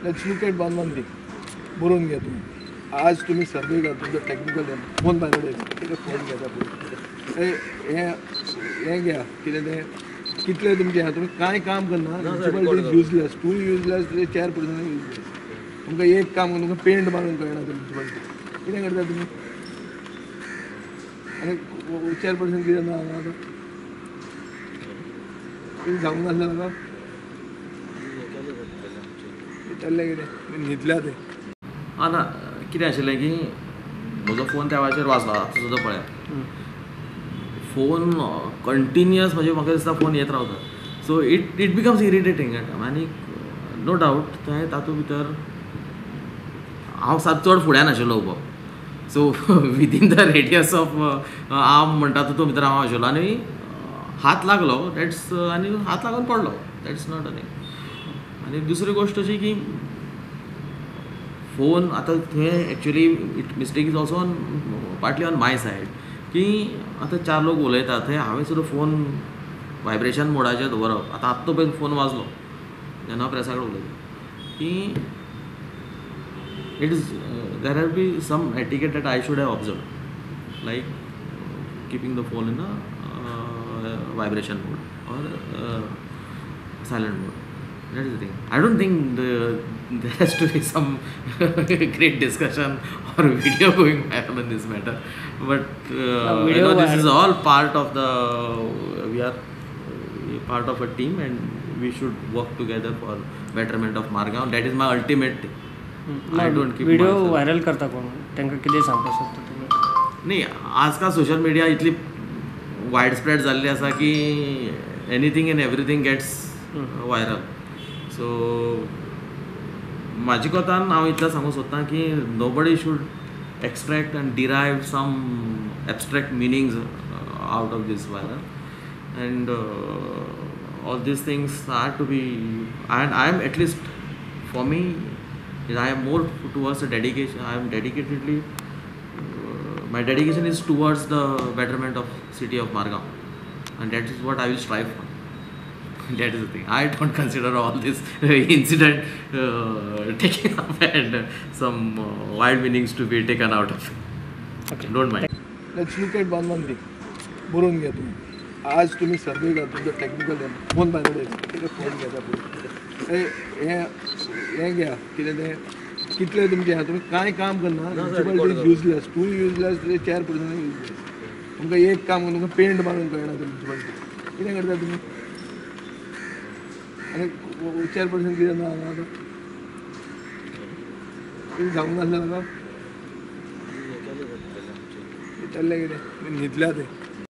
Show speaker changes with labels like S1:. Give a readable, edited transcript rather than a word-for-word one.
S1: Let's look at one one thing. बरोवन घ्या तुमी. आज तुमी सर्वे करा, तुमचो टॅक्निकल फोन भायर कितें फोन घेता पळय, हें हें घ्या कितें तें कितले तुमचें आहा, तुमी कांय काम करना. Municipality is useless, too useless, chairperson useless. तुमकां एक काम तुमकां पेंट मारून कळना ते म्युनिसिपालिटी कितें करता तुमी. आनी चेअरपर्सन कितें ना हांगा आतां कितें सांगूंक नासलें म्हाका विचारलें कितें न्हिदल्या तें.
S2: आं ना कितें आशिल्लें की म्हजो फोन त्या वेळाचेर वाजलो, आतां सुद्दां पळयात फोन कंटिन्युअस म्हणजे म्हाका दिसता फोन येत रावता. So it it becomes irritating आनी नो डावट थंय तातूंत भितर हांव सात चड फुड्यान आशिल्लो उबो. So within the radius of arm म्हणटा तितून भितर हांव आशिल्लो आनी हात लागलो that's आनी हात लागून पडलो, that's not a thing. आनी दुसरी गोश्ट अशी की फोन आतां थंय actually it mistake is also on partly on my side की आतां चार लोक उलयतात थंय हांवें सुद्दां फोन वायब्रेशन मोडाचेर दवरप. आतां आत्तां पळय फोन वाजलो जेन्ना हांव प्रेसा कडेन उलयता की it is there have be some etiquette that I should have observe, like keeping the phone in a vibration mode or silent mode. That is the thing. I don't think there has to be some great discussion or video going viral in this matter. But you know, this is all part of the, we are part of a team and we should work together for betterment of Margao. That is my ultimate thing. I don't keep
S3: video viral करता कोण तांकां कितें सांगपाक सोदता तुमी?
S2: न्ही, आजकाल social media इतली वायड स्प्रेड जाल्ली आसा की anything and everything gets viral. So म्हाजे कोतान हांव इतलें सांगूंक सोदतां की nobody should extract and derive some abstract meanings out of this viral and all these things are to be, and I am at least for me I am more towards the dedication. I am dedicatedly my dedication is towards the betterment of city of Margao and that is what I will strive for. That is the thing. I don't consider all this incident taken up and some wild meanings to be taken out of it.
S3: Okay.
S2: Don't mind.
S1: Let's look at one one thing. बरोवन घ्या तुमी. आज तुमी survey करा, तुमचो technical phone भायर कितें phone घेता पळय, हें हें घ्या कितें तें कितले तुमचें आहा, तुमी कांय काम करना. Municipality is useless, too useless, chairperson useless. तुमकां एक काम तुमकां पेंट मारून कळना ते म्युनिसिपालिटी कितें करता तुमी. आनी चेअरपर्सन कितें ना हांगा आतां कितें सांगूंक नासलें म्हाका विचारलें कितें न्हिदल्या तें.